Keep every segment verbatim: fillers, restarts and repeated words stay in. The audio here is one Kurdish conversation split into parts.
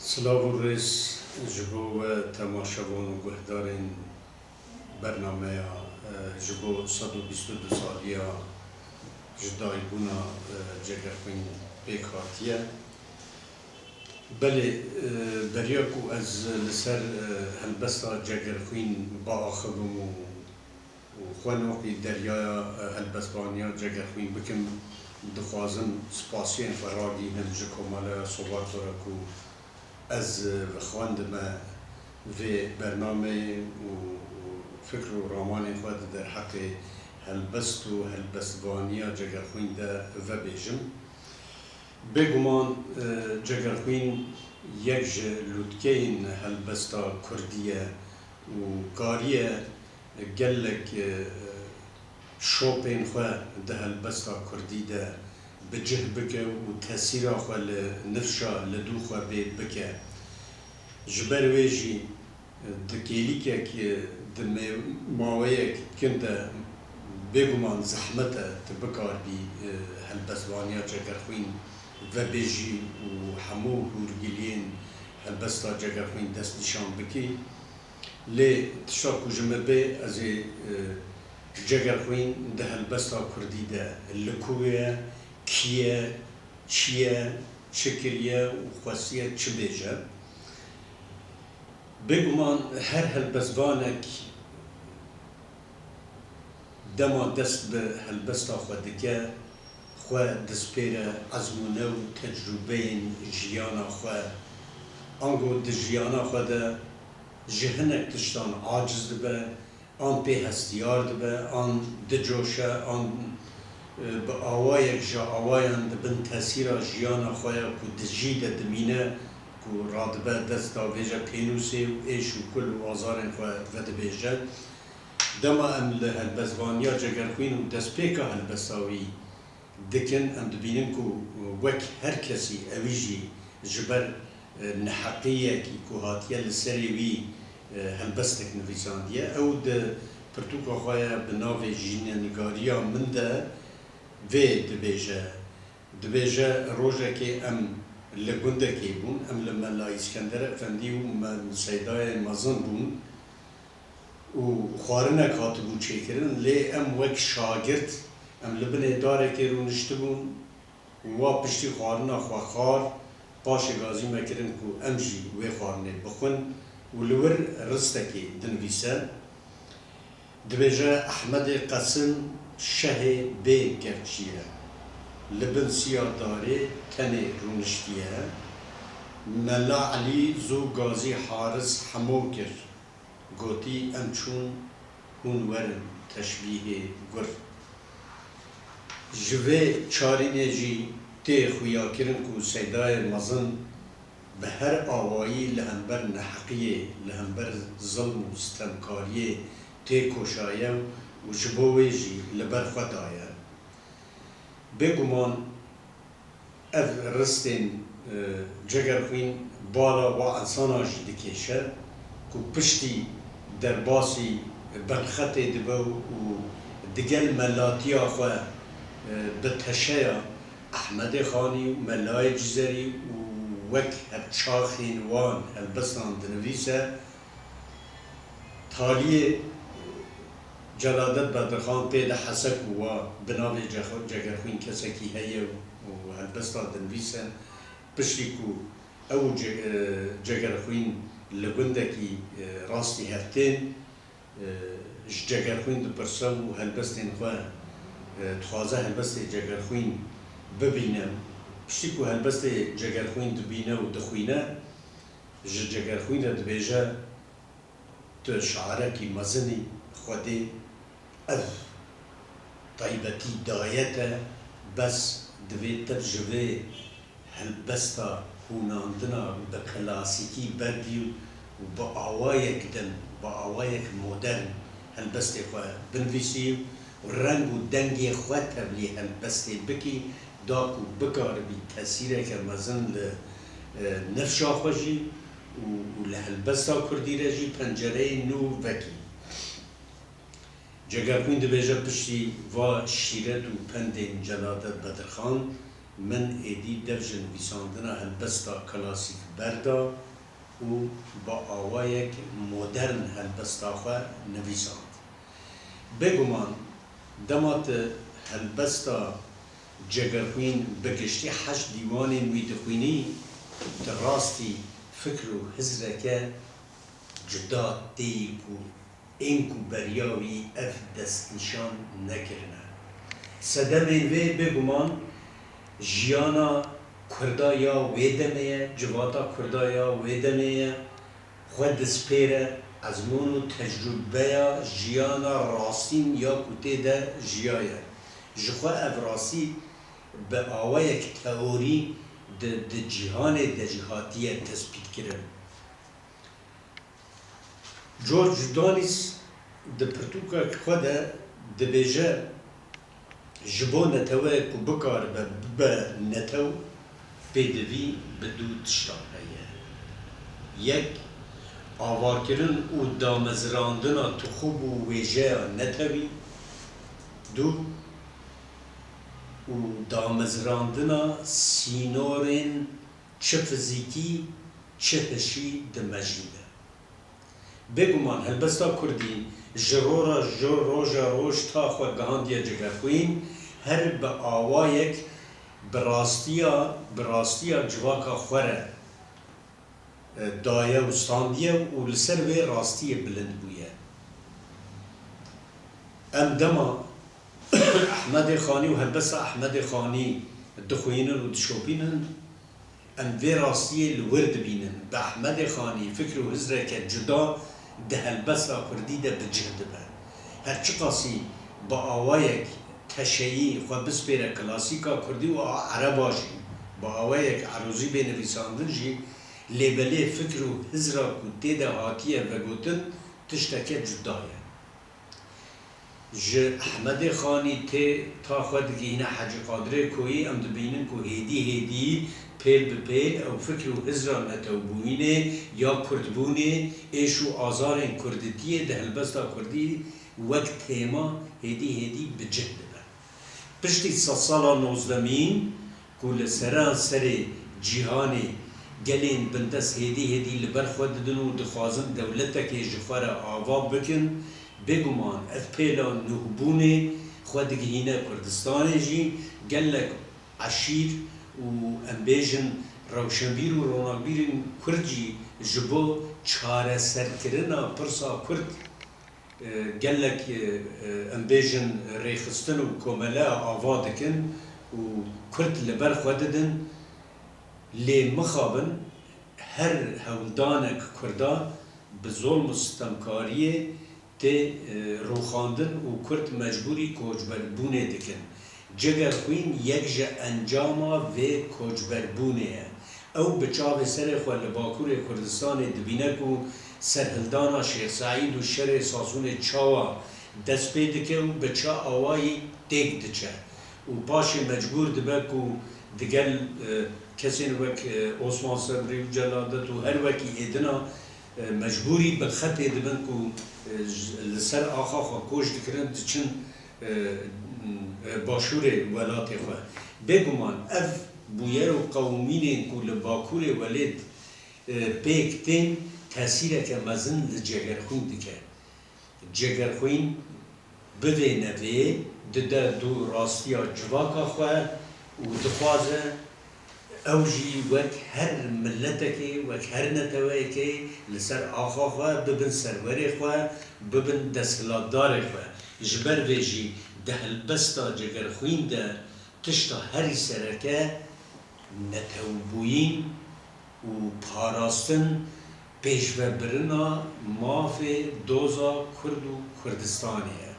Silav û rêz ji bo we temaşevan û guhdarên bernameya, e, ji bo sed û bîst û du saliya ji daybûna, e, Cegerxwîn pêk hatiye. Belê, e, beriya ku ez li ser, e, helbesta Cegerxwîn biaxivim û û xwe wekî deryaya, e, helbestvaniya Cegerxwîn bikim, dixwazim spasiyên xwe ragihînim ji Komeleya Sovarto re ku ez, e, vexwendime vê bernameyê û, û fikr û ramanên xwe di derheqê helbest û helbestvaniya Cegerxwîn de vebêjim. Bêguman, e, Cegerxwîn yek ji lûtkeyên helbesta kurdî ye û kariye gelek, e, şopên xwe di helbesta kurdî de bi cih bike û tesîra xwe li nifşa li dû xwe bê bike. Ji ber wê jî, e, di kêlîkek, e, di mê-, maweyek kin de bêguman zehmet e tu bikaribî, e, helbestvaniya Cegerxwîn vebêjî û hemû hûrgiliyên helbesta Cegerxwîn destnîşan bikî. Lê tişta ku ji min bê, ez ê, e, Cegerxwîn di helbesta kurdî de li ku ye, kî ye, çi ye, çi kiriye û xwestiye çi bêje. Bêguman her helbestvanek dema dest bi helbesta xwe dike, xwe dispêre ezmûne û tecrûbeyên jiyana xwe. Ango di jiyana xwe de ji hinek tiştan aciz dibe, an pê hestiyar dibe, an dicoşe, an, e, bi awayek ji awayan di bin tesîra jiyana xwe ya ku di jî de dimîne, ku radibe dest davêje pênûsê û êş û kul û azarên xwe vedibêje. Dema em li helbestvaniya Cegerxwîn û destpêka helbesta wî dikin, em dibînin ku wek her kesî ewî jî ji ber, e, neheqiyekî ku hatiye li serê wî, e, helbestek nivîsandiye. Ew di pirtûka xwe ya bi navê Jînenigariya min de vê dibêje. Dibêje, rojekê em li gundekê bûn, em li Mela Îskender Efendî û me-, Seydayê mezin bûn. û xwarinek hatibû çêkirin, lê em wek şagirt, em li binê darekê rûniştibûn û wa piştî xwarina xwe xwar, paşê gazî me kirin ku em jî wê xwarinê bixwin û li wir ristekê dinivîse, dibêje, Ehmedê Qesim şehê bê kevçî ye, li bin siya darê tenê rûniştiye, Mela Elî zû gazî Haris hemo kir. Gotî, em çûn, hûn werin, teşbîhê gur. Ji vê çarînê jî tê xuyakirin ku Seydayê mezin bi her awayî li hember neheqiyê, li hember zilm û sitemkariyê têkoşaye û ji bo wê jî li ber xwe daye. Bêguman ev ristên, e, Cegerxwîn bala wa insana jî dikêşe ku piştî derbasî Belxetê dibe û digel melatiya xwe, e, bi teşeya Ehmedê Xanî û Melayê Cizerî û wek hevçaxên wan helbestan dinivîse, Taliyê Celadet Bedirxan pê de hese ku wa bi navê Cex-, Cegerxwîn kesekî heye û helbesta dinivîse, piştî ku ew û Ce-, e, Cegerxwîn li gundekî, e, rastî hev tên, e, ji Cegerxwîn dipirse û helbestên xwe, e, dixwaze helbestê Cegerxwîn bibîne. Piştî ku helbestê Cegerxwîn dibîne û dixwîne, ji Cegerxwîn re dibêje, Tu şairekî mezin î, Xwedê ev taybetî daye te, bes divê te ji vê helbesta hûnandina bi klasîkî berdî û bi awayek din, bi awayek modern helbestê xwe binivîsî û reng û dengê xwe tevlî helbestê bikî, da ku bikaribî tesîreke mezin li, e, nifşa xwe jî û, û li helbesta kurdî re jî pencereyê nû vekî. Cegerxwîn dibêje, piştî va şîret û pendên Celadet Bedirxan, Min êdî dev ji nivîsandina helbesta klasîk berda û bi awayek modern helbesta xwe nivîsand. Bêguman dema tu helbesta Cegerxwîn bi giştî heşt dîwanên wî dixwînî, tu rastî fikr û hizreke cuda tê yî ku ên ku beriya wî ev destnîşan nekirine. Sedemên vê bêguman jiyana Kurda ya wê demê ye, civata Kurda ya wê demê ye, xwe dispêre ezmûn û tecrûbeya jiyana rastîn ya ku tê de jiyaye. Ji xwe ev rastî bi awayek teorî di, di cîhanê de jî hatiye tespîtkirin. George Jodanis di pirtûkek xwe de dibêje, ji bo neteweyek ku bikaribe bibe netew, pêdivî bi du tiştan heye. Yek, avakirin û damezrandina tixûb û wêjeya netewî, du, û damezrandina sînorên çi fizîkî, çi hişî di mejî de. Bêguman helbesta kurdî ji rora, ji roja roj ta xwe gihandiye Cegerxwîn, her bi awayek bi rastiya, bi rastiya civaka xwe re, e, daye û standiye û li ser vê rastiyê bilind bûye. Em dema Ehmedê Xanî û helbesta Ehmedê Xanî dixwînin û dişopînin, em vê rastiyê li wir dibînin. Bi Ehmedê Xanî fikr û hizreke cuda di helbesta kurdî de bi cih dibe. Her çiqasî bi awayek teşeyî xwe bispêre klasîka kurdî û a ereba jî, bi awayek erozî bê nivîsandin jî, lê belê fikr û hizra ku tê de hatiye vegotin tişteke cuda ye. Ji Ehmedê Xanî tê ta xwe digihîne Hecî Qadirê Koyî, em dibînin ku hêdî hêdî, pêl bi pêl ew fikr û hizra netewbûyînê ya kurdbûnê, êş û azarên kurditiyê di helbesta kurdî wek têma hêdî hêdî bi cih dibe. Piştî sedsala nozdemîn ku li seran serê cîhanê gelên bindest hêdî hêdî li ber xwe didin û dixwazin dewletekê ji xwe re ava bikin, bêguman ev pêla nûhbûnê xwe digihîne Kurdistanê jî. Gelek eşîr û, em bêjin, rewşenbîr û ronakbîrên Kurd jî ji bo çareserkirina pirsa Kurd e, gelek, e, e, em bêjin, rêxistin û komele ava dikin û Kurd li ber xwe didin, lê mixabin her hewldanek Kurda bi zolm û sitemkariyê tê, e, rûxandin û Kurd mecbûrî koçberbûnê dikin. Cegerxwîn yek ji encama vê koçberbûnê ye. Ew bi çavê serê xwe li Bakurê Kurdistanê dibîne ku serhildana Şêx Seîd û şerê Sasûnê çawa dest pê dike û bi çi awayî têk diçe û paşê mecbûr dibe ku digel, e, kesên wek, e, Osman Sebrî û Celadet û her wekî êdina, e, mecbûrî bi xetê dibin ku, e, j-, li ser axa xwe koç dikirin, diçin e, e, başûrê welatê xwe. Bêguman ev bûyer û qewimînên ku li Bakurê welêt, e, pêk tên tesîreke mezin li Cegerxwîn dike. Cegerxwîn bivê nevê dide dû rastiya civaka xwe û dixwaze Ew jî wek her miletekê, wek her neteweyekê li ser axa xwe bibin serwerê xwe, bibin desthilatdarê xwe. Ji ber vê jî di helbesta Cegerxwîn de tişta herî sereke netewbûyîn û parastin, pêşvebirina mafê doza Kurd û Kurdistanê ye.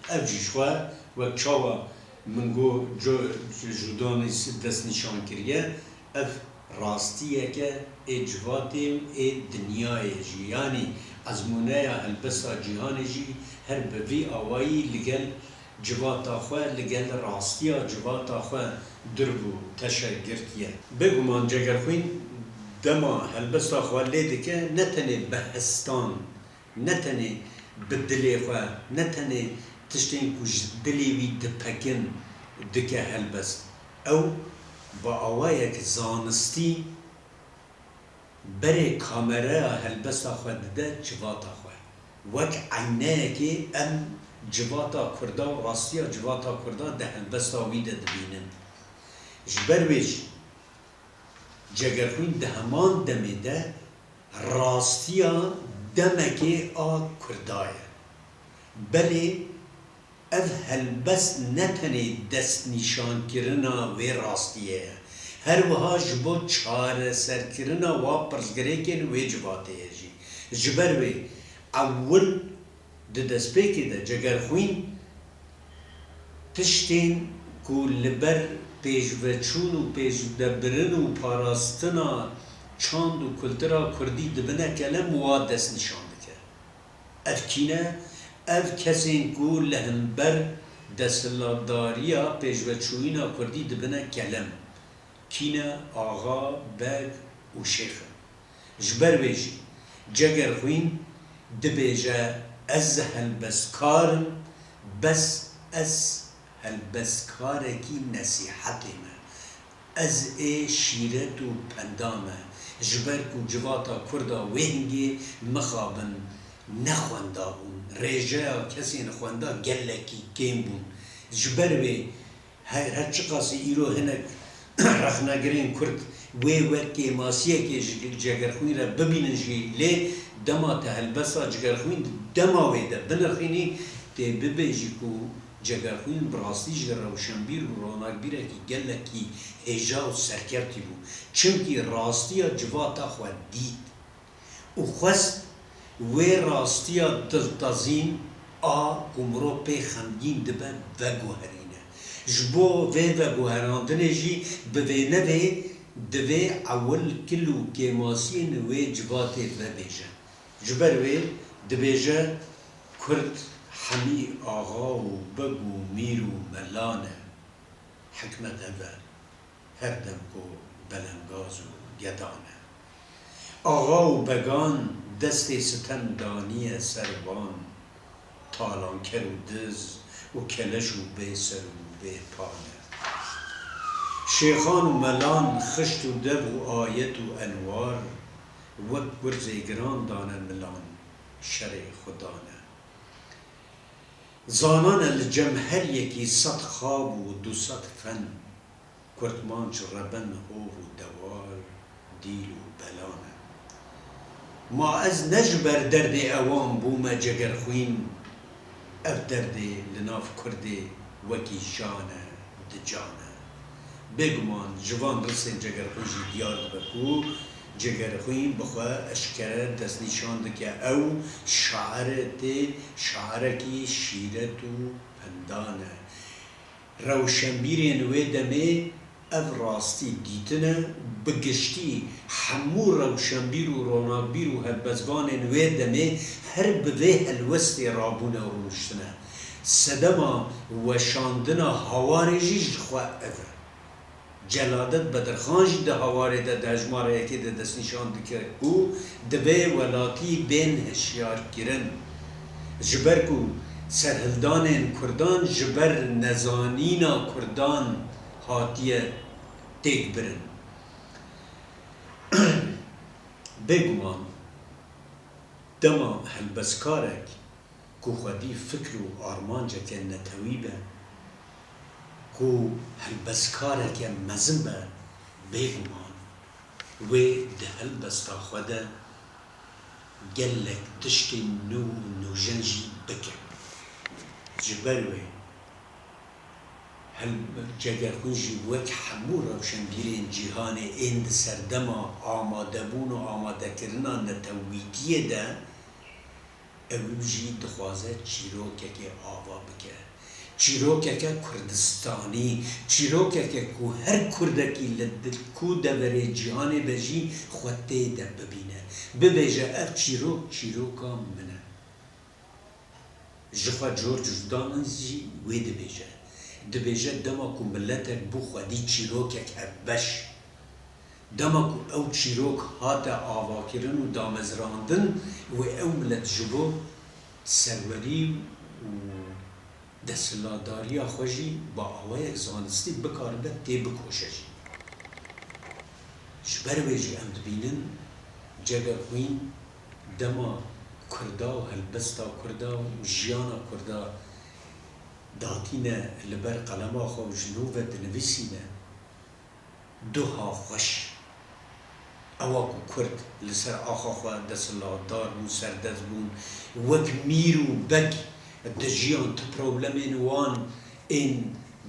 Ev jî ji xwe wek çawa min got, co-, Judanis destnîşan kiriye, ev rastiyeke ê civatê û ê dinyayê jî, yanî ezmûneya helbesta cîhanê jî her bi vî awayî li gel civata xwe, li gel rastiya civata xwe dirv û teşe girtiye. Bêguman Cegerxwîn dema helbesta xwe lê dike, ne tenê bi hestan, ne tenê bi dilê xwe, ne tenê tiştên ku ji dilê wî dipekin dike helbest. Ew bi awayek zanistî berê kamereya helbesta xwe dide civata xwe. Wek eyneyekê em civata Kurda û rastiya civata Kurda di helbesta wî de dibînin. Ji ber wê jî Cegerxwîn di heman demê de rastiya demekê a Kurda ye. Belê ev helbest ne tenê destnîşankirina wê rastiyê ye, her wiha ji bo çareserkirina wa pirsgirêkên wê civatê ye jî. Ji ber wê ewil di destpêkê de Cegerxwîn tiştên ku li ber pêşveçûn û pêşvedebirin û parastina çand û kultura kurdî dibine kelem wa destnîşan dike. Ev kî ne? Ev kesên ku li hember desthilatdariya pêşveçûyîna kurdî dibine kelem. Kî ne? Axa, beg û şêx in. Ji ber wê jî Cegerxwîn dibêje, ez helbestkar im, bes ez helbestkarekî nesîhetê me. Ez ê şîret û penda me, ji ber ku civata Kurda wê hingê mixabin ne xwenda bûn, rêjeya kesên xwenda gelekî kêm bûn. Ji ber wê her, her çiqasî îro hinek rexnegirên Kurd wê wek kêmasiyekê ji Cegerxwîn re bibînin jî, lê dema te helbesta Cegerxwîn di dema wê de binirxînî, tê bibêjî ku Cegerxwîn bi rastî jî rewşenbîr û ronakbîrekî gelekî hêja û serkevtî bû. Çimkî rastiya civata xwe dît û xwest wê rastiya diltezîn a ku mirov pê xemgîn dibe veguherîne. Ji bo vê veguherandinê jî bi vê nevê divê ewil kil û kêmasiyên wê civatê vebêje. Ji ber wê dibêje, Kurd hemî axa û beg û mîr û mela ne. Hikmet ev e, her dem ku belengaz û geda ne. Axa û began destê sitem daniye ser van, talanker û diz û keleş û bê ser û bê pa ne. Şêxan û melan, xişt û dev û ayet û enwar, wek gurzê giran dane milan, şerê Xuda ne. Zanane li cem her yekî sed xab û du sed fen, kurtmanc, reben, hov û dewar, dîl û bela ne. Ma ez ne ji ber derdê ewan bûme Cegerxwîn, ev derdê li nav Kurdê wekî jan e, di can e. Bêguman ji van risên Cegerxwîn jî diyar dibe ku Cegerxwîn bi xwe eşkere destnîşan dike ew şaire tê, şairekî şîret û pendan e. Rewşenbîrên wê demê ev rastî dîtine, bi giştî hemû rewşenbîr û ronakbîr û helbestvanên wê demê her bi vê helwestê rabûne û rûniştine. Sedema weşandina Hawarê jî ji xwe ev e. Celadet Bedirxan jî di Hawarê de di hejmara yekê de destnîşan dike ku divê welatî bên hişyarkirin. Ji ber ku serhildanên Kurdan ji ber nezanîna Kurdan hatiye têkbirin. Bêguman dema helbestkarek ku xwedî fikr û armanceke netewî be, ku helbestkareke mezin be, bêguman wê di helbesta xwe de gelek tiştên nû û nûjen jî bike. Ji ber wê Hel-, Cegerxwîn jî wek hemû rewşenbîrên cîhanê ên di serdema amadebûn û amadekirina netewîtiyê de, ew jî dixwaze çîrokekê ava bike. Çîrokeke Kurdistanî, çîrokeke ku her Kurdekî li di-, ku deverê cîhanê be jî xwe tê de bibîne. Bibêje, ev çîrok, çîroka min e. Ji xwe George Danens jî wê dibêje. Dibêje, dema ku miletek bû xwedî çîrokek hevbeş, dema ku ew çîrok hate avakirin û damezrandin, wê ew milet ji bo serwerî û desthilatdariya xwe jî bi awayek zanistî bikaribe têbikoşe jî. Ji ber wê jî em dibînin Cegerxwîn dema Kurda û helbesta Kurda û jiyana Kurda datîne li ber qelema xwe û ji nû ve dinivîsîne, duha xweş. Ewa ku Kurd li ser axa xwe desthilatdar bûn, serdest bûn, wek mîr û beg dijiyan, tu problemên wan ên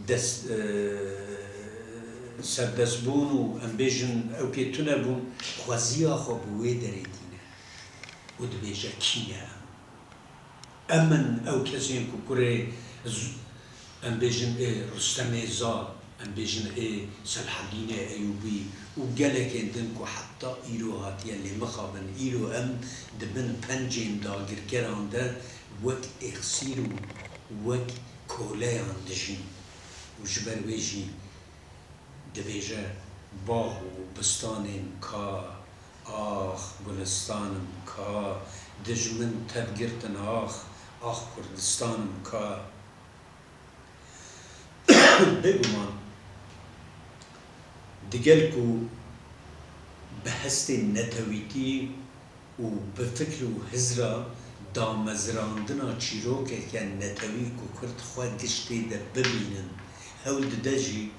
dest, e, serdestbûn û em bêjin ew pê tune bûn, xweziya xwe bi wê derê tîne û dibêje, kî ne em? Em in ew kesên ku kurê z-, em bêjin ê Rustemê Zal, em bêjin ê Selhedînê Eyûbî û gelekên din ku heta îro hatiye lê mixabin, îro em di bin pencên dagirkeran de wek êxsîr û wek koleyan dijîn û ji ber wê jî dibêje, bax û bistanên ka, ax gulistanim ka, dijmin tev girtin ax, ax Kurdistanim ka. Bêguman, digel ku bi hestên netewîtî û bi fikr û hizra damezrandina çîrokeke netewî ku Kurd xwe giş tê de bibînin hewl dide jî,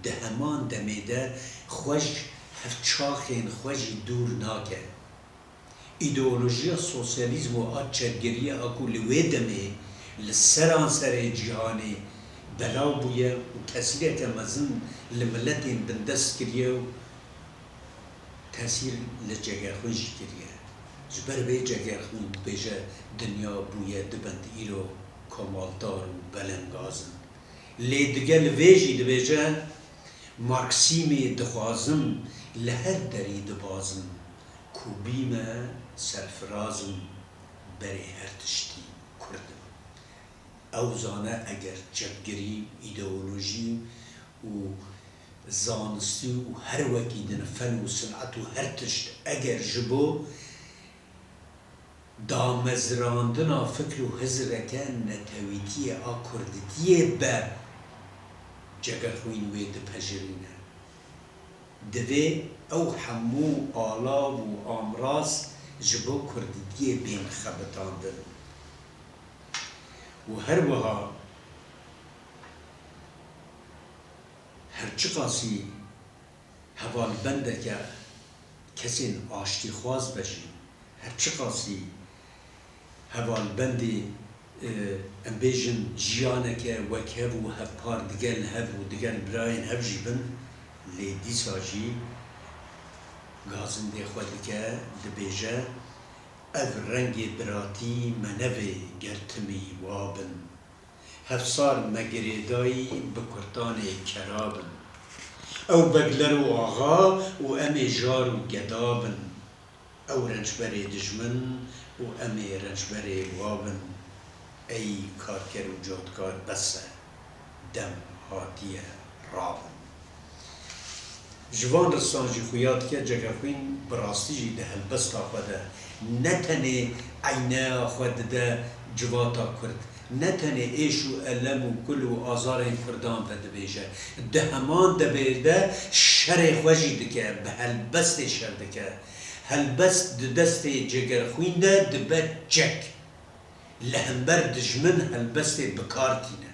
di heman demê de xwe ji hevçaxên xwe jî dûr nake. Îdeolojiya sosyalîzm û a çepgeriya a ku li wê demê li seranserê cîhanê belav bûye û tesîreke mezin li miletên bindest kiriye û tesîr li Cegerxwîn jî kiriye. Ji ber vê Cegerxwîn dibêje, dinya bûye dibend îro komaldar û belengaz in. Lê digel vê jî dibêje, Marksîmê dixwazim li her derî dibazim, ku bîme serfirazim, berê her tiştî Kurd im. Ew zane eger çepgirî, îdeolojî û zanistî û her wekî din fen û sinet û her tişt eger ji bo damezrandina fikr û hizreke netewîtiyê a kurditiyê be, Cegerxwîn wê dipejirîne. Divê ew hemû alav û amraz ji bo kurditiyê bên xebitandin. Û her wiha her çiqasî hevalbendeke kesên aştîxwaz be jî, her çiqasî hevalbendê, e, em bêjin jiyaneke wekhev û hevpar digel hev û digel birayên hev jî bin, lê dîsa jî gazindê xwe dike, dibêje, ev rengê biratî me nevê ger timî wa bin. Hevsar me girêdayî bi kurtanê kera bin. Ew begler û axa û em ê jar û geda bin. Ew rencberê dijmin û em ê rencberê wa bin. Ey karker û codkar bes e. Dem hatiye rabin. Ji van ristan jî xuya dike Cegerxwîn bi rastî jî di helbesta xwe de ne tenê eyneya xwe dide civata Kurd, ne tenê êş û elem û kul û azarên Kurdan vedibêje, di heman demê de şerê xwe jî dike, bi helbestê şer dike. Helbest di destê Cegerxwîn de dibe çek. Li hember dijmin helbestê bi kar tîne.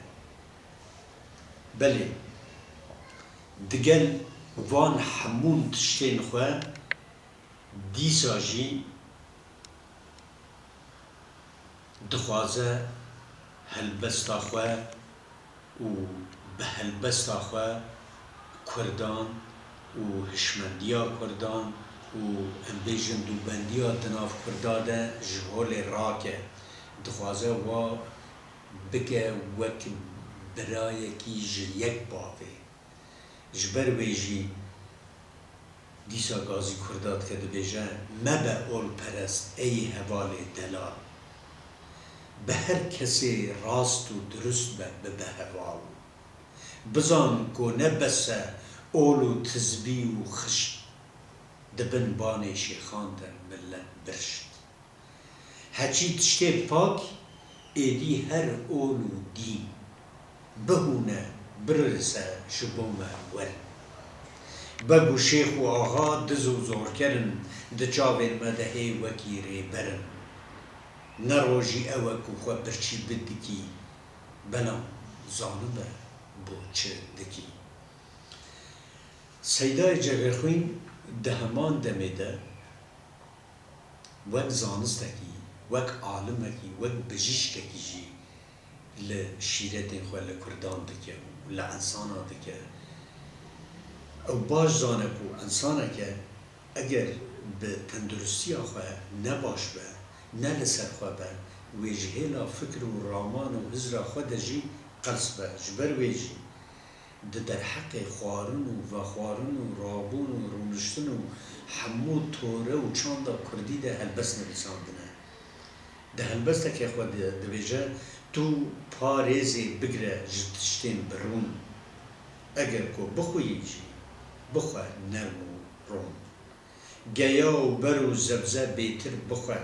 Belê, digel van hemûn tiştên xwe dîsa jî dixwaze helbesta xwe û bi helbesta xwe Kurdan û hişmendiya Kurdan û em bêjin dûbendiya di nav Kurda de ji holê rake. Dixwaze wa bike wek birayekî ji yek bavê. Ji ber wê jî dîsa gazî Kurda dike, dibêje, mebe olperest ey hevalê delal. Bi her kesê rast û dirust be, bibe heval. Bizan ku ne bes e ol û tizbî û xişt, di bin banê şêxan de milet birşt. Heçî tiştê pak êdî her ol û dîn. Bihûne, birise ji bo me werin. Beg û şêx û axa diz û zorker in, di çavên me de hê wekî rêber in. Ne rojî ew e ku xwe birçî bidikî, belam zanibe bo çi dikî. Seydayê Cegerxwîn di heman demê de wek zanistekî, wek alimekî, wek bijîşkekî jî li şîretên xwe li kurdan dike û li insana dike. Ew baş zane ku insaneke eger bi tenduristiya xwe ne baş be, ne li ser xwe be, wê ji hêla fikr û raman û hizra xwe de jî qels be. Ji ber wê jî di derheqê xwarin û vexwarin û rabûn û rûniştin û hemû tore û çanda kurdî de helbest nivîsandine. Di helbestekê xwe de dibêje, tu parêzê bigire ji tiştên bi rûn. Eger ku bixweyî jî, bixwe nerm û rûn. Geya û ber û zebze bêtir bixwe,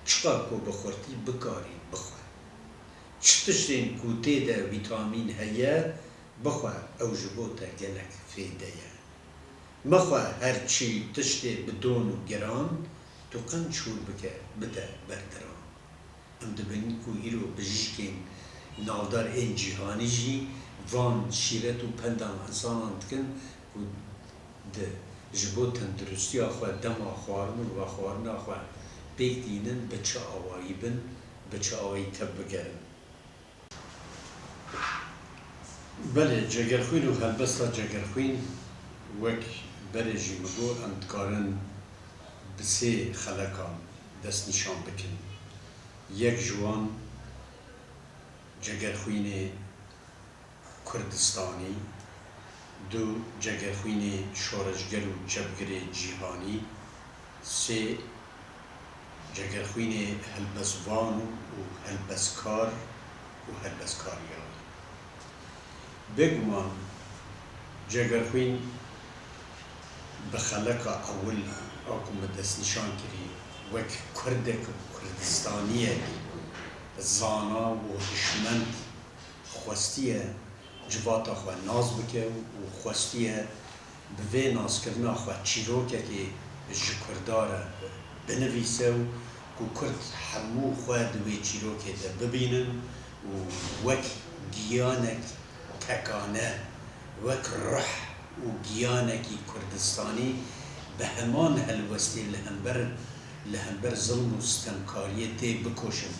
çiqa ku bi xurtî bikarî bixwe. Çi tiştên ku tê de vîtamîn heye, bixwe, ew ji bo te gelek fêde ye. Mexwe her çi tiştê bi don û giran, tu qenc hûr bike, bide ber diran. Em dibînin ku îro bijîşkên navdar ên cîhanî jî van şîret û pendan insanan dikin ku di, ji bo tenduristiya xwe dema xwarin û vexwarina xwe pêk tînin, bi çi awayî bin, bi çi awayî tev bigerin. Belê, Cegerxwîn û helbesta Cegerxwîn, wek berê jî min got, em dikarin bi sê xelekan destnîşan bikin. Yek ji wan Cegerxwînê Kurdistanî, du Cegerxwînê şoreşger û çepgirê cîhanî, sê Cegerxwînê helbestvan û helbestkar û helbestkariya wî. Bêguman Cegerxwîn bi xeleka ewil a ku min destnîşan kirî, wek Kurdek û Kurdistaniyek zana û hişmend xwestiye civata xwe nas bike û xwestiye bi vê naskirina xwe çîrokekê ji Kurda re binivîse û ku Kurd hemû xwe di wê çîrokê de bibînin û wek giyanek tekane, wek ruh û giyanekî Kurdistanî bi heman helwestê li hember, li hember zilm û sitemkariyê tê bikoşin.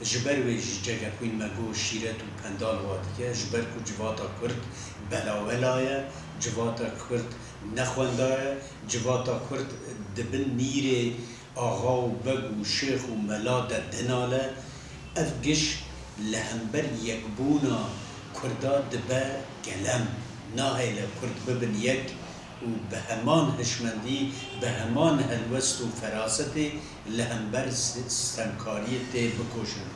Ji ber wê jî Cegerxwîn me got şîret û pendal wa dike, ji ber ku civata Kurd belawela ye, civata Kurd nexwenda ye, civata Kurd di bin nîrê axa û beg û şêx û mela de dinale, ev giş li hember yekbûna Kurda dibe kelem, nahêle Kurd bibin yek û bi heman hişmendî, bi heman helwest û ferasetê li hember si-, stemkariyê tê bikoşin.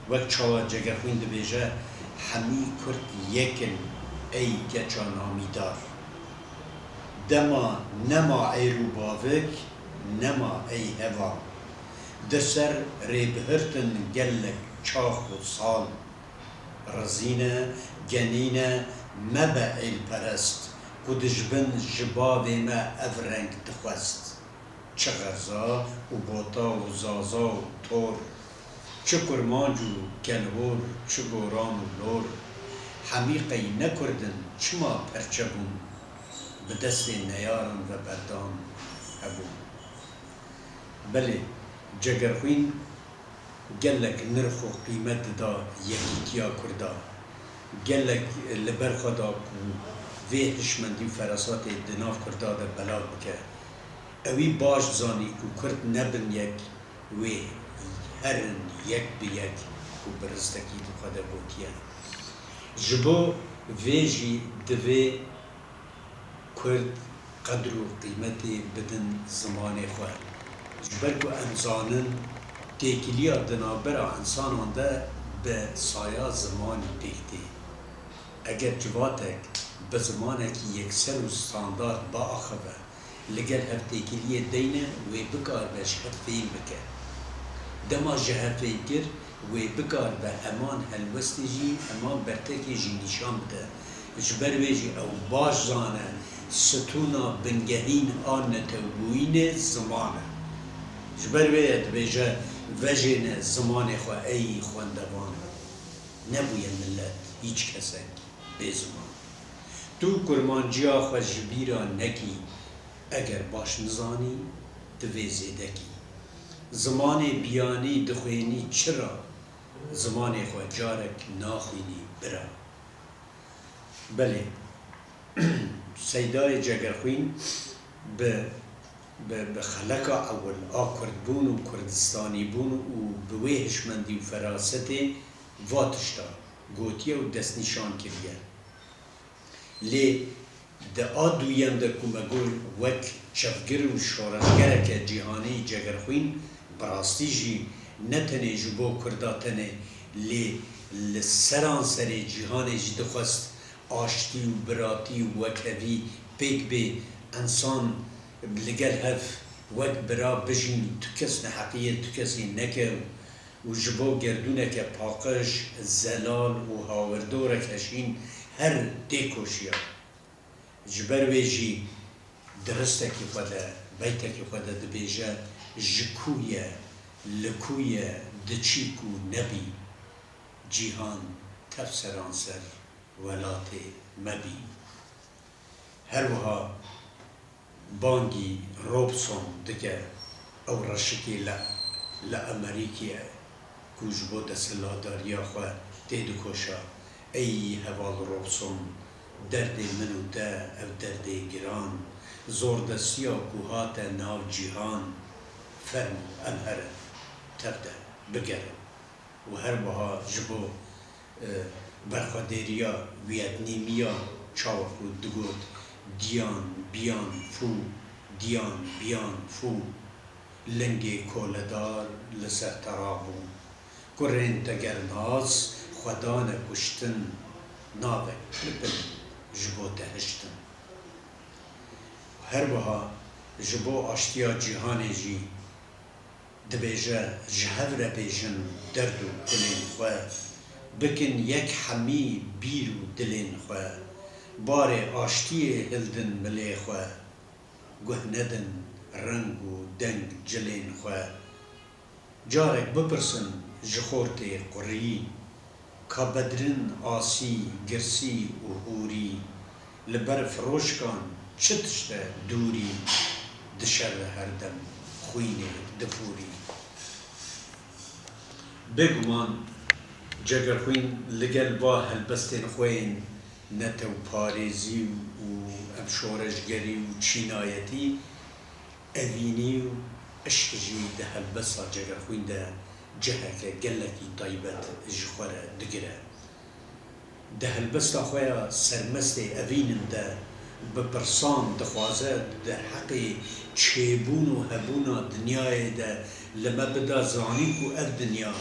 Wek çawa Cegerxwîn dibêje, hemî Kurd yek in, ey keça namîdar. Dema nema êr û bavik, nema ey heval. Di ser rêbihirtin gelek çax û sal. Rizîne, genîne, mebe êlperest, ku dijbin ji bavê me ev reng dixwest. Çi xerza û bota û zaza û tor, çi kurmanc û kelhor, çi goran û lor, hemî qey ne Kurd in, çima perçe bûn, bi destê neyaran ve berdan hebûn. Belê, Cegerxwîn gelek nirx û qîmet dida yekîtiya Kurda. Gelek li ber xwe da ku vê hişmendî û ferasatê di nav Kurda de belav bike. Ewî baş dizanî ku Kurd nebin yek, wê herin yek bi yek, ku bi ristekî di xwe de gotiye. Ji bo vê jî divê Kurd qedr û qîmetê bidin zimanê xwe. Ji ber ku em zanin têkiliya di navbera însanan de bi saya zimanî pêk tê. Eger civatek bi zimanekî yekser û standard biaxive, li gel hevtêkiliyê deyne wê bikaribe ji hev fêm bike. Dema ji hev fêm kir, Wê bikaribe heman helwestê jî, heman bertekê jî nîşan bide. Ji ber wê jî ew baş zane, stûna bingehîn a netewbûyînê ziman e. Ji ber wê ye dibêje, vejêne zimanê xwe ey xwendevan. Nebûye milet, hîç kesek bê ziman. Tu kurmanciya xwe ji bîra nekî, eger baş nizanî, divê zêde kî. Zimanê biyanî dixwênî çira, zimanê xwe carek naxwînî bira. Belê, Seydayê Cegerxwîn bi, bi, bi xeleka ewil a kurdbûn û kurdistanîbûn û bi wê hişmendî û ferasetê va tişta gotiye û destnîşan kiriye. Lê di a duyem de ku me got wek çevgir û şoreşgereke cîhanî Cegerxwîn bi rastî jî ne tenê ji bo Kurda tenê, lê li seranserê cîhanê jî dixwest aştî û biratî û wekhevî pêk bê, ensan li gel hev wek bira bijîn, tu kes neheqiyê tu kesê neke û ji bo gerdûneke paqij, zelal û hawirdoreke şîn her têkoşiya. Ji ber wê jî di ristekî xwe de, beytekî xwe de dibêje, ji ku ye, li ku ye, diçî ku nebî, cîhan tev seranser welatê me bî. Her wiha bangî Robson dike, ew reşikê li, li Amerîkê ye ku ji bo desthilatdariya xwe têdikoşa. Ey heval Robson, derdê min û te, ev derdê giran, zordestiya ku hate nav cîhan, fermo em herin tev de bigerin. Û her wiha ji bo, e, berxwedêriya Vietnîmiya çawa ku digot, Diyan, biyan, fû, diyan, biyan, fû, lingê koledar li ser te rabû. Kurên te gernas xwe dane kuştin, navek pil pil ji bo te hiştin. Her wiha ji bo aştiya cîhanê jî dibêje, ji hev re bêjin derd û kulên xwe, bikin yek hemî bîr û dilên xwe, barê aştiyê hildin milê xwe, guh nedin reng û deng cilên xwe. Carek bipirsin ji xortê qurî, ka bedrin asî, girsî û hûrî, li ber firoşkan çi tişt e dûrî, dişere herdem xwînê difûrî. Bêguman Cegerxwîn li gel va helbestên xwe yên netewparêzî û em şoreşgerî û çînayetî, evînî û eşq jî di helbesta Cegerxwîn de ciheke gelekî taybet ji xwe re digire. Di helbesta xwe ya Sermestê Evînin de bi pirsan dixwaze di heqê çêbûn û hebûna dinyayê de li me bida zanîn ku ev dinya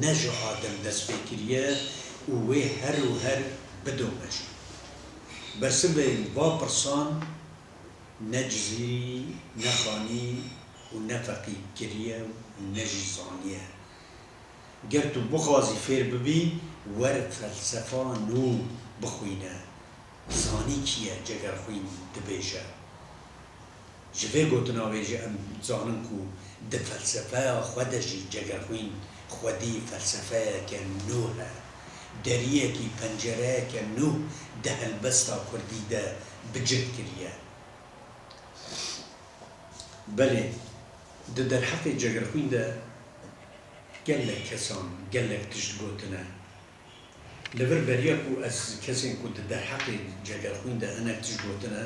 ne ji Adem dest pê kiriye û wê her û her bidome jî. Bersivê va pirsan ne cizîrî, ne xanî û ne feqî kiriye û ne jî zaniye. Ger tu bixwazî fêr bibî, wer felsefa nû bixwîne. Zanî kî ye Cegerxwîn dibêje. Ji vê gotina wê jî em zanin ku di felsefeya xwe de jî Cegerxwîn xwedî felsefeyeke nû e. Deriyekî, pencereyeke nû di helbesta kurdî de bi cih kiriye. Belê, di derheqê Cegerxwîn de gelek kesan gelek tişt gotine. Li vir beriya ku ez kesên ku di derheqê Cegerxwîn de hinek tişt gotine,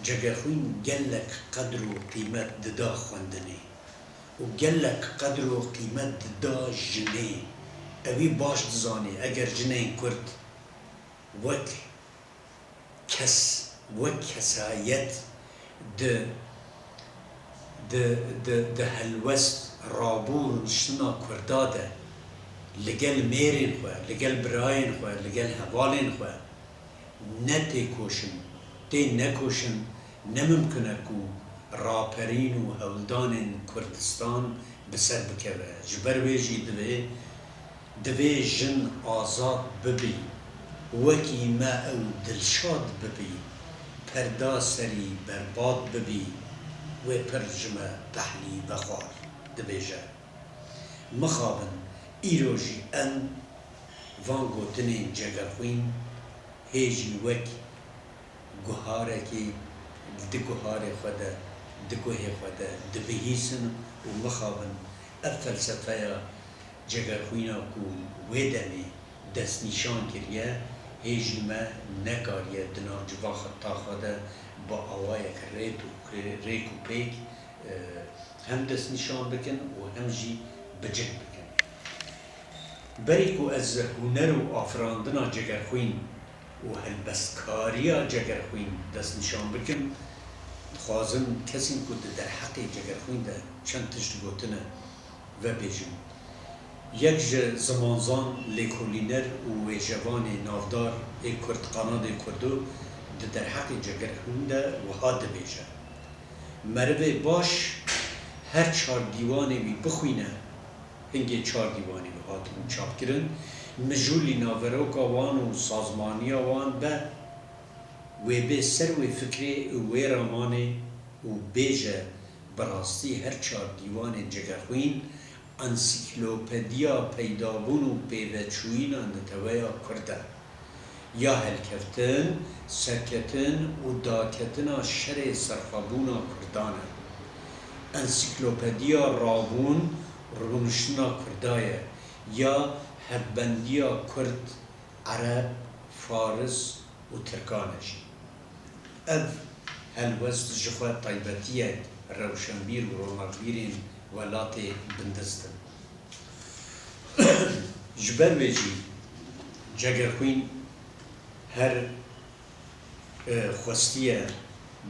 Cegerxwîn gelek qedr û qîmet dida xwendinê û gelek qedr û qîmet dida jinê. Ewî baş dizanî, eger jinên Kurd wek kes, wek kesayet di, di, di, di helwest, rabû, rûniştina Kurda de li gel mêrên xwe, li gel birayên xwe, li gel hevalên xwe ne têkoşin, tê nekoşin, ne mimkun e ku raperîn û hewldanên Kurdistan bi ser bikeve. Ji ber wê jî divê Divê jin azad bibî, wekî me ew dilşad bibî, perda serî berbat bibî, wê pir ji me pehlî vexwar, dibêje. Mixabin îro jî em van gotinên Cegerxwîn hê jî wek guharekî di guharê xwe de, di guhê xwe de dibihîsin û mixabin ev felsefeya Cegerxwîna ku wê demê destnîşan kiriye, hê jî me nekariye di nav civa xeta xwe de bi awayek rêt û, rêk û pêk, e, hem destnîşan bikin û hem jî bicih bikin. Berî ku ez huner û afirandina Cegerxwîn û helbestkariya Cegerxwîn destnîşan bikim, dixwazim kesên ku di derheqê Cegerxwîn de çend tişt gotine vebêjim. Yek ji zimanzan, lêkolîner û wêjevanê navdar ê Kurd, Qanadê Kurdo, di derheqê Cegerxwîn de wiha dibêje: Merivê baş her çar dîwanê wî bixwîne, hingê çar dîwanê wî hatibûn çapkirin, mijûlî naveroka wan û sazmaniya wan be, wê bê ser wê fikrê û wê ramanê û bêje, bi rastî her çar dîwanên Cegerxwîn ansîklopediya peydabûn û pêveçûyîna neteweya Kurd e. Ya helkeftin, serketin û daketina şerê serxwebûna Kurdan e. Ansîklopediya rabûn rûniştina Kurda ye, ya hevbendiya Kurd, Ereb, Faris û Tirkan e jî. Ev helwest jixwe taybetiyek rewşenbîr û ronakbîrên welatê bindest in. Ji ber vê jî Cegerxwîn her, e, xwestiye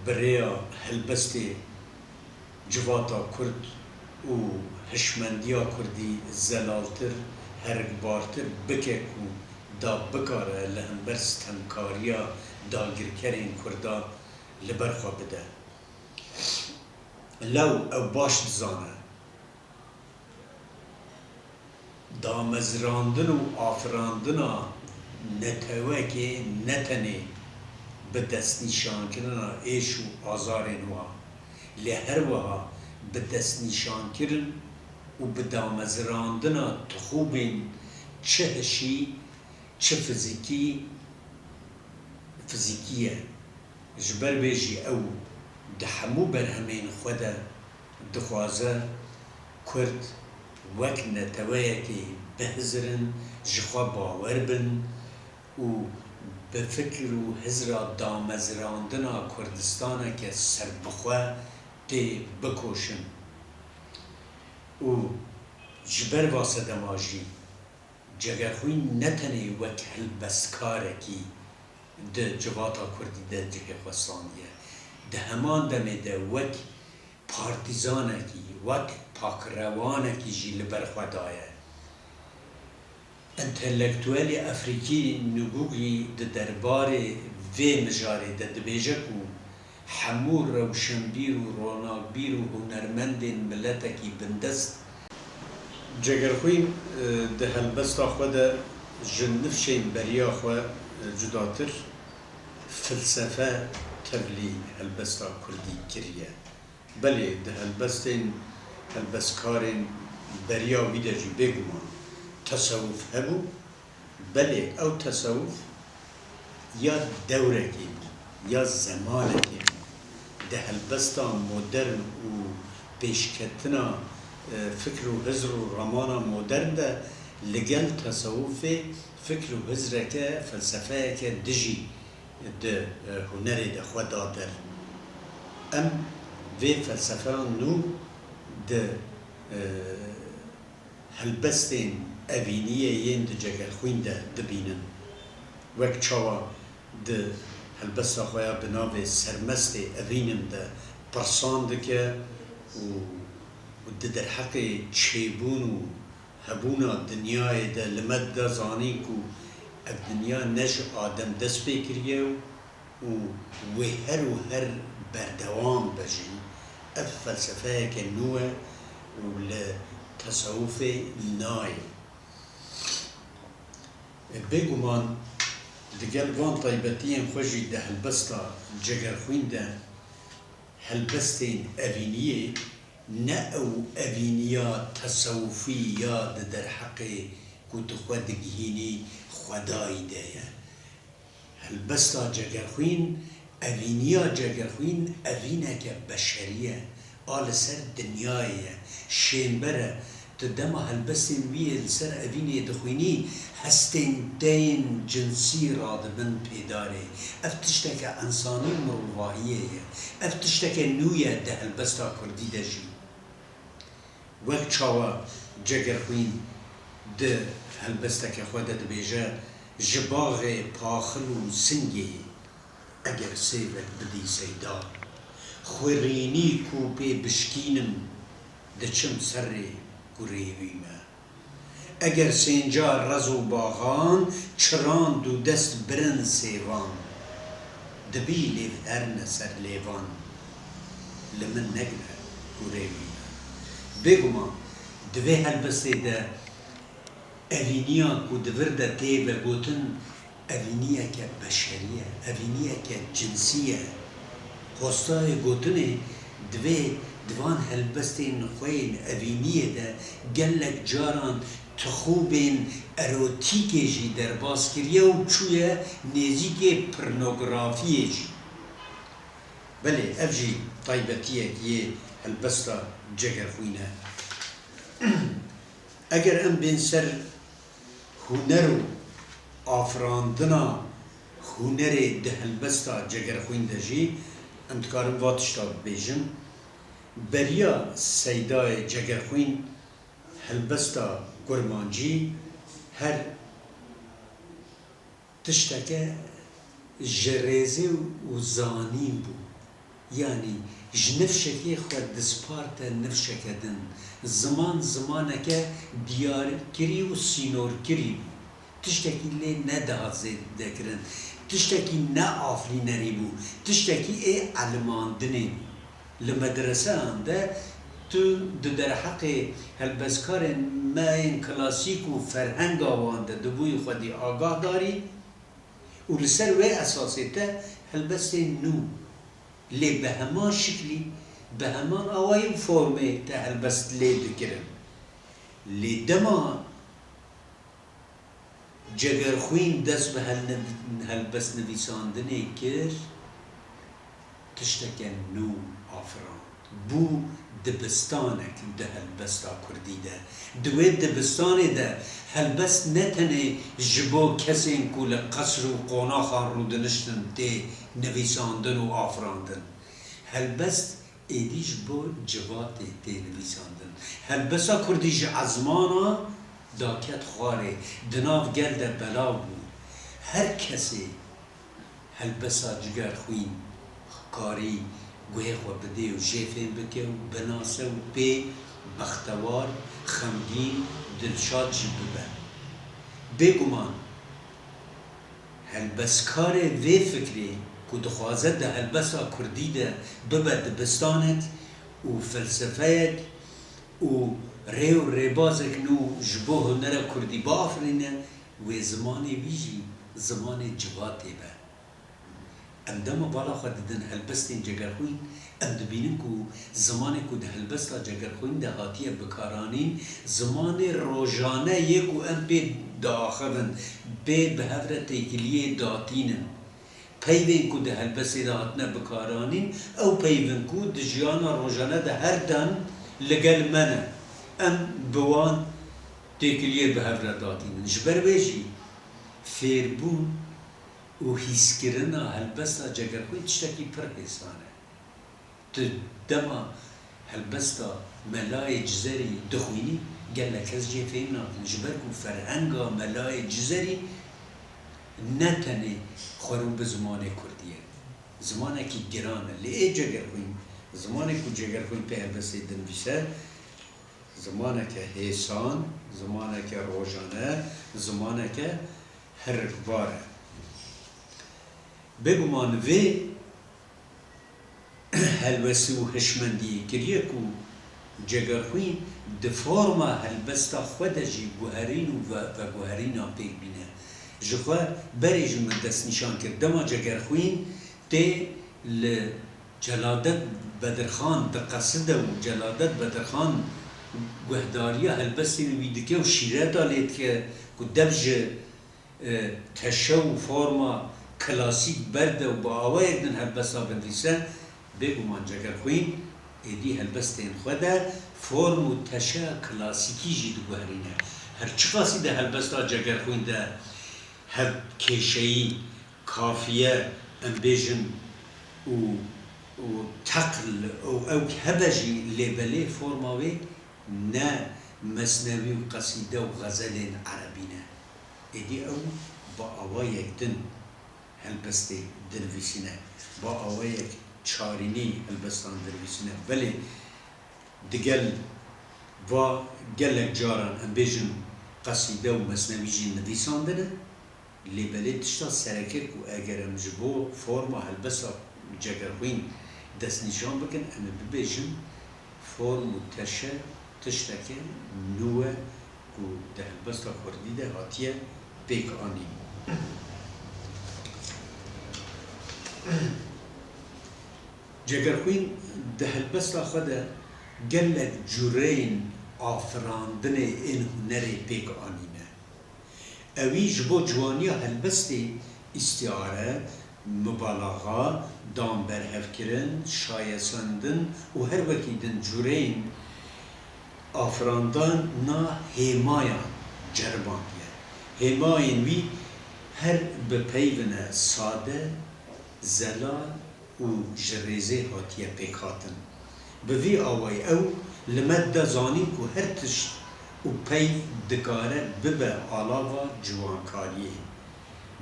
bi rêya helbestê civata Kurd û hişmendiya Kurdî zelaltir, herikbartir bike ku da bikare li hember sitemkariya dagirkerên Kurda li ber xwe bide. Lew ew baş dizane, damezrandin û afirandina netewekê ne tenê bi destnîşankirina êş û azarên wan, lê her wiha bi destnîşankirin û bi damezrandina tixûbên çi hişî, çi fizîkî, fizîkî ye. Ji ber vê jî ew di hemû berhemên xwe de dixwaze Kurd wek neteweyekê bihizirin, ji xwe bawer bin û bi fikir û hizra damezrandina Kurdistaneke serbixwe tê bikoşin. Û ji ber va sedema jî Cegerxwîn ne tenê wek helbestkarekî di civata Kurdî de cihê xwe standiye, di heman demê de wek partîzanekî, wek pakrewanekî jî li ber xwe daye. Entelektuelê Efrîkî Nugugî di derbarê vê mijarê de dibêje ku hemû rewşenbîr û ronakbîr û hunermendên miletekî bindest. Cegerxwîn, e, di helbesta xwe de ji nifşên beriya xwe, e, cudatir filsefe tevlî helbesta kurdî kiriye. Belê di helbestên helbestkarên beriya wî de jî bêguman tesewuf hebû, belê ew tesewuf ya dewrekê bû, ya zemanekê bû. Di helbesta modern û pêşketina, e, fikr û hizr û ramana modern de li gel tesewufê fikr û hizreke, felsefeyeke dijî di, e, hunerê de xwe da der. Em vê felsefeya nû di, e, helbestên evîniyê yên di Cegerxwîn de dibînin. Wek çawa di helbesta xwe ya bi navê Sermestê Evînim de pirsan dike û, û di derheqê çêbûn û hebûna dinyayê de li me dide zanîn ku ev dinya ne ji Adem dest pê kiriye û wê her û her berdewam be jî. Ev felsefeyeke nû ye û li tesewufê nayê. Bêguman di gel van taybetiyên xwe jî di helbesta Cegerxwîn de helbestên evîniyê ne ew evîniya tesewufî ya di derheqê ku tu xwe digihînî xwedayî de ye. Helbesta Cegerxwîn, evîniya Cegerxwîn evîneke beşerî ye, a li ser dinyayê ye, şênber e. Tu dema helbestên wî yê li ser evînê dixwînî, hestên te yên cinsî radibin pêdarê. Ev tişteke ensanî û mirovahiyê ye. Ev tişteke nû ye di helbesta kurdî de jî. Wek çawa Cegerxwîn di helbesteke xwe de dibêje, ji baxê paxil û singê eger sêvek bidî seyda, xwirînî ku pê bişkînim, diçim serê ku rêwî me. Eger sênca rez û baxan çirand û dest birin sêvan, dibî lêv herne ser lêvan, li min negire hûrê wî me. Bêguman di vê helbestê de evîniya ku di vir de tê vegotin, evîniyeke beşerî ye, evîniyeke cinsî ye. Hostayê gotinê divê di van helbestên xwe yên evîniyê de gelek caran tixûbên erotîkê jî derbas kiriye û çûye nêzîkê pornografiyê jî. Belê, ev jî taybetiyek yê helbesta Cegerxwîn e. Eger em bên ser huner û afirandina hunerê di helbesta Cegerxwîn de jî, em dikarin va tişta bibêjin. Beriya Seydayê Cegerxwîn helbesta kurmancî her tişteke ji rêzê û zanîn bû. Yanî ji nifşekê xwe disparte nifşeke din. Ziman zimaneke diyarkirî û sînorkirî bû. Tiştekî lê nedihat zêdekirin. Tiştekî ne afirînerî bû. Tiştekî ê elimandinê bû. Li medreseyan de tu di derheqê helbestkarên me yên klasîk û ferhenga wan de dibûyî xwedî agahdarî û li ser wê esasê te helbestên nû, lê bi heman şiklî, bi heman awayî û formê te helbest lê dikirin. Lê dema Cegerxwîn dest bi helne-, helbestnivîsandinê kir, tişteke nû afirand. Bû dibistanek di helbesta kurdî de. Di wê dibistanê de helbest ne tenê ji bo kesên ku li qesr û qonaxan rûdiniştin tê nivîsandin û afirandin. Helbest êdî ji bo civatê tê nivîsandin. Helbesta kurdî ji ezmana daket xwarê, di nav gel de belav bû. Her kesê helbesta Cegerxwîn karî guhê xwe bidê û jê fêm bike û binase û pê bextewar, xemgîn, dilşad jî bibe. Bêguman, helbestkarê vê fikrê ku dixwaze di helbesta kurdî de bibe dibistanek û felsefeyek û rê û rêbazek nû ji bo hunera kurdî biafirîne, wê zimanê wî jî zimanê civatê be. Em dema bala xwe didin helbestên Cegerxwîn, em dibînin ku zimanê ku di helbesta Cegerxwîn de hatiye bikaranîn, zimanê rojane yê ku em pê diaxivin, pê bi hev re têkiliyê datînin. Peyvên ku di helbestê de hatine bikaranîn, ew peyv in ku di jiyana rojane de her dem li gel me ne. Em bi wan têkiliyê bi hev re datînin. Ji ber wê jî fêrbûn û hîskirina helbesta Cegerxwîn tiştekî pir hêsan e. Tu dema helbesta Melayê Cizerî dixwînî, gelek kes jê fêm nakin. Ji ber ku ferhenga Melayê Cizerî ne tenê xwerû bi zimanê kurdî ye. Zimanekî giran e. Lê ê Cegerxwîn, zimanê ku Cegerxwîn pê helbestê dinivîse, zimaneke hêsan, zimaneke rojane, zimaneke herikbar e. Bêguman vê helwestî û hişmendiyê kiriye ku Cegerxwîn di forma helbesta xwe de jî guherîn û ve-, veguherîna pêk bîne. Ji xwe berê ji min destnîşan kir. Dema Cegerxwîn tê li Celadet Bedirxan diqeside û Celadet Bedirxan guhdariya helbestên wî dike û şîreta lê dike ku dev ji, e, teşe û forma klasîk berde û bi awayek din helbesta binivîse, bêguman Cegerxwîn êdî helbestên xwe de form û teşeya klasîkî jî diguherîne. Her çiqasî di helbesta Cegerxwîn de hevkêşeyî, kafiye, em bêjin û, û teql û ew hebe jî lê belê forma wê ne mesnewî û qesîde û xezelên erebî ne. Êdî ew bi awayek din helbestê dinivîsîne, bi awayek çarînî helbestan dinivîsîne. Belê digel va gelek caran em bêjin qesîde û mesnewî jî nivîsandine. Lê belê tişta sereke ku eger em ji bo forma helbesta Cegerxwîn destnîşan bikin, em ê bibêjin form û teşe tişteke nû e ku di helbesta kurdî de hatiye pêk anîn. Cegerxwîn di helbesta xwe de gelek cureyên afirandinê ên hunerê pêk anîne. Ewî ji bo ciwaniya helbestê îstîare, mubalaxa, dan berhevkirin, şayesandin û her wekî din cureyên afirandana hêmayan ceribandiye. Hêmayên wî her bi peyvine sade, zelal û ji rêzê hatiye pêkhatin. Bi vî awayî ew li me dide zanîn ku her tişt û peyv dikare bibe alava ciwankariyê.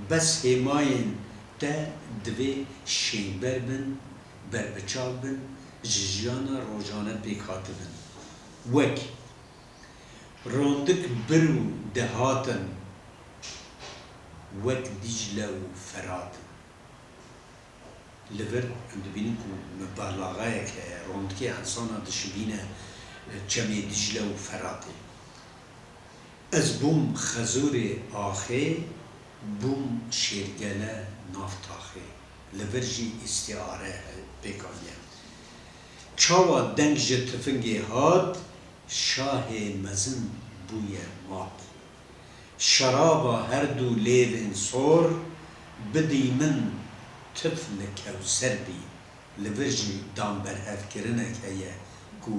Bes hêmayên te divê şênber bin, berbiçav bin, ji jiyana rojane pêk hatibin. Wek rondik bir û dihatin, wek Dîcle û Ferat in. Li vir em dibînin ku mubalaxayek heye, rondikê insana dişibîne çemê Dîcle û Feratê. Ez bûm xezûrê axê, bûm şêrgele nav taxê. Li vir jî îstîare pêk aniye. Çawa deng ji tifingê hat, şahê mezin bûye mat. Şeraba her du lêvên sor, bidî min tif li Kewser bî. Li vir jî danberhevkirinek heye ku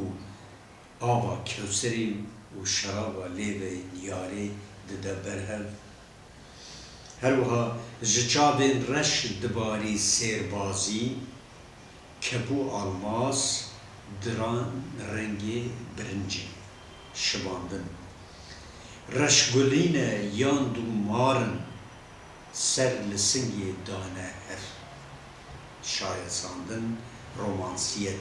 ava Kewserê û şeraba lêvên yarê dide berhev. Her wiha ji çavên reş dibarî sêrbazî, kepû almaz, diran rengê birincê, şibandin. Reşgulîne yan dûmar in, ser li singê dane hev. Şayesandin, romansiyet.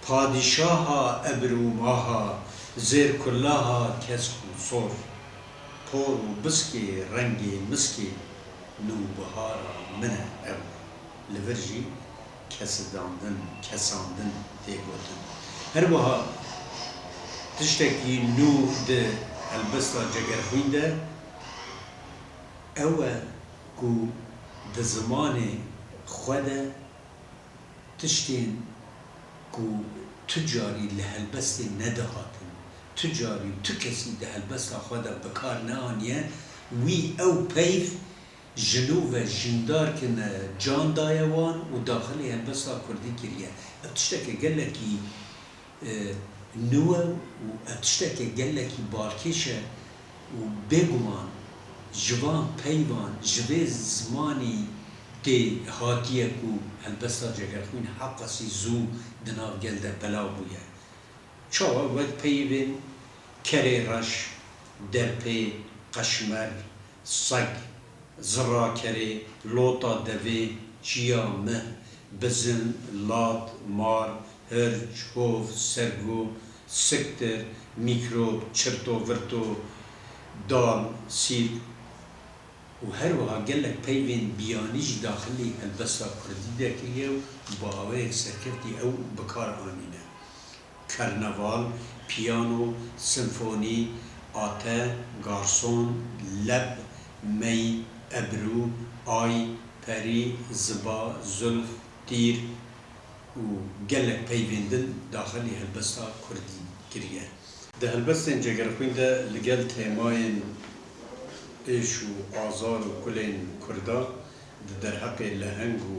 Padîşaha ebr û maha, zêrkullaha kesk û sor. Por û biskê rengê miskê, nûbihara min e ew. Li vir jî kesidandin, kesandin tê gotin. Her wiha tiştekî nû di helbesta Cegerxwîn de ew e ku di zimanê xwe de tiştên ku tu carî li helbestê nedihatin, tu carî û tu kesî di helbesta xwe de bi kar neaniye, wî ew peyv ji nû ve jîndar kirine, can daye wan û daxilê helbesta kurdî kiriye. Ev tişteke gelekî, e, nû e û ev tişteke gelekî balkêş e û bêguman ji van peyvan, ji vê zimanî tê hatiye ku helbesta Cegerxwîn heqasî zû di nav gel de belav bûye. Çawa? Wek peyvên kerê reş, derpê, qeşmer, seg, zirakerê, lota devê, çiya, mih, bizin, lat, mar, hirç, hov, sergo, siktir, mîkrob, çirto virto, dal, sîrk û her wiha gelek peyvên biyanî jî daxilî helbesta kurdî de kiriye û bi awayek serkeftî ew bi kar anîne. Karnaval, piyano, simfonî, ate, garson, leb, Mey, ebrû, ay, perî, ziba, zulf, tîr û gelek peyvên din daxilî helbesta kurdî kiriye. Di helbestên Cegerxwîn de li gel têmayên êş û azar û kulên kurda di derheqê leheng û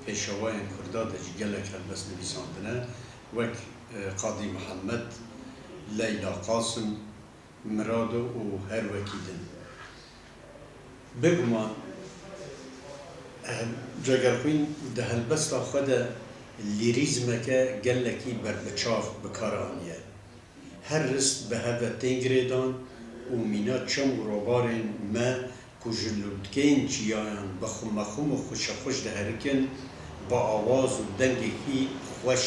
pêşewayên kurda de jî gelek helbest nivîsandine, wek, e, Qadî Mihemed, Leyla Qasim, Mirado û her wekî din. Bêguman, eh, Cegerxwîn di helbesta xwe de lîrîzmeke gelekî berbiçav bi kar aniye. Her rist bi hev ve tên girêdan û mîna çem û robarên me ku ji lûtkeyên çiyayan bi xumexum û xuşexuş diherikin, bi awaz û dengekî xweş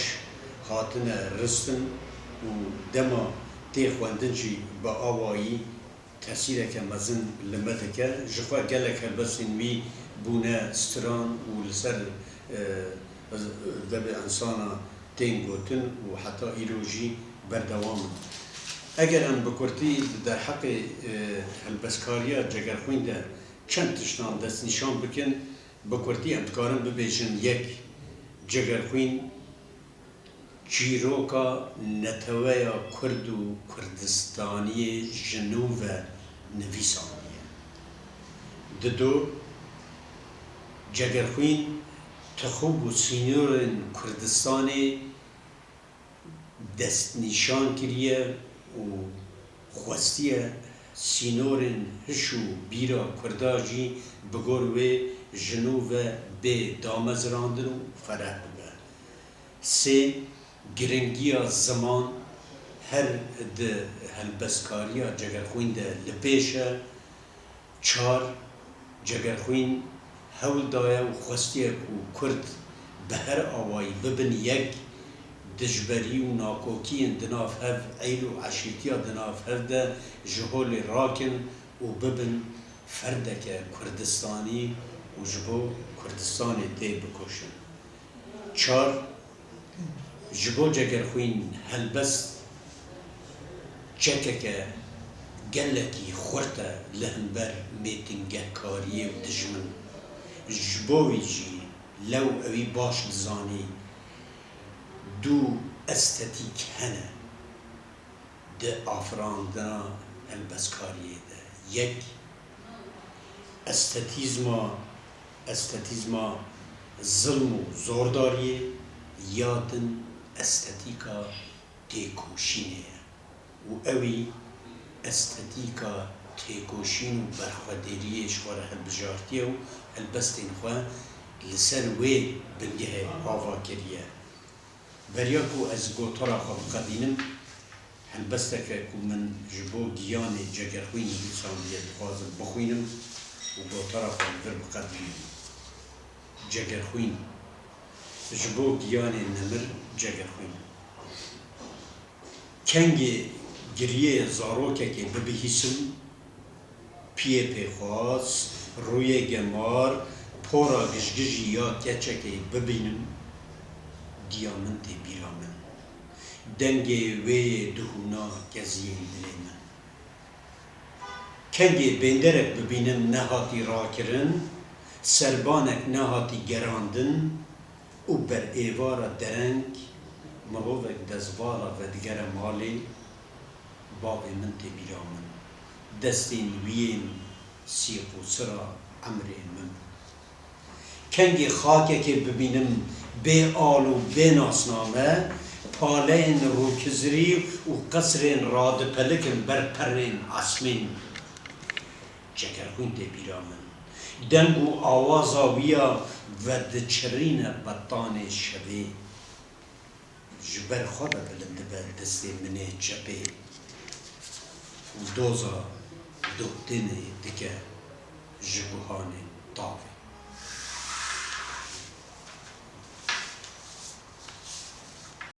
hatine ristin û dema tê xwendin jî bi awayî tesîreke mezin li me dike. Ji xwe gelek helbestên wî bûne stran û li ser, e, devê însana tên gotin û heta îro jî berdewam in. Eger em bi kurtî di derheqê, e, helbestkariya Cegerxwîn de çend tiştan destnîşan bikin, bi kurtî em dikarin bibêjin: yek, Cegerxwîn çîroka neteweya Kurd û Kurdistaniyê ji nû ve nivîsandiye. Dido, Cegerxwîn tixûb û sînorên Kurdistanê destnîşan kiriye û xwestiye sînorên hiş û bîra Kurda jî bi gor wê ji nû ve bê damezrandin û fereh bibe. Sê, giringiya ziman her di helbestkariya Cegerxwîn de li pêş e. Çar, Cegerxwîn hewl daye û xwestiye ku Kurd bi her awayî bibin yek, dijberî û nakokiyên di nav hev, eyl û eşîtiya di nav hev de ji holê rakin û bibin ferdeke Kurdistanî û ji bo Kurdistanê tê bikoşin. Çar, Ji bo Cegerxwîn helbest çekeke gelekî xurt e li hember mêtingehkariyê û dijmin. Ji bo wî jî lew ewî baş dizanî du estetîk hene di afirandina helbestkariyê de. Yek, estetîzma, estetîzma zilm û zordariyê, ya din estetîka têkoşînê ye û ewî estetîka têkoşîn û berxwedêriyê ji xwe re hilbijartiye û helbestên xwe li ser wê bingehê ava kiriye. Beriya ku ez gotara xwe biqedînim, helbesteke ku min ji bo giyanê Cegerxwîn nivîsandiye, dixwazim bixwînim û gotara xwe li vir biqedînim. Cegerxwîn. Ji bo giyanê nemir Cegerxwîn. Kengê giriyê zarokekê bibihîsim, piyê pêxwas, rûyê gemar, pora gijgijî ya keçekê bibînim, diya min tê bîra min. Dengê wê yê duhûna keziyên dilê min. Kengê bênderek bibînim nehatî rakirin, serbanek nehatî gerandin û ber êvara dereng mirovek destvala vedigere malê, bavê min tê bîra min, destên wî yên sîqûsira emrê min. Kengê xakekê bibînim bê al û bê nasname, paleyên rûkizirî û qesrên radipelikin ber perrên esmên. Cegerxwîn tê bîra min. Deng û awaza wî ya vediçirîne betanê şevê. Ji ber xwe ve bilind dibe destê min ê çepê û doza dotinê dike ji guhanê tavê.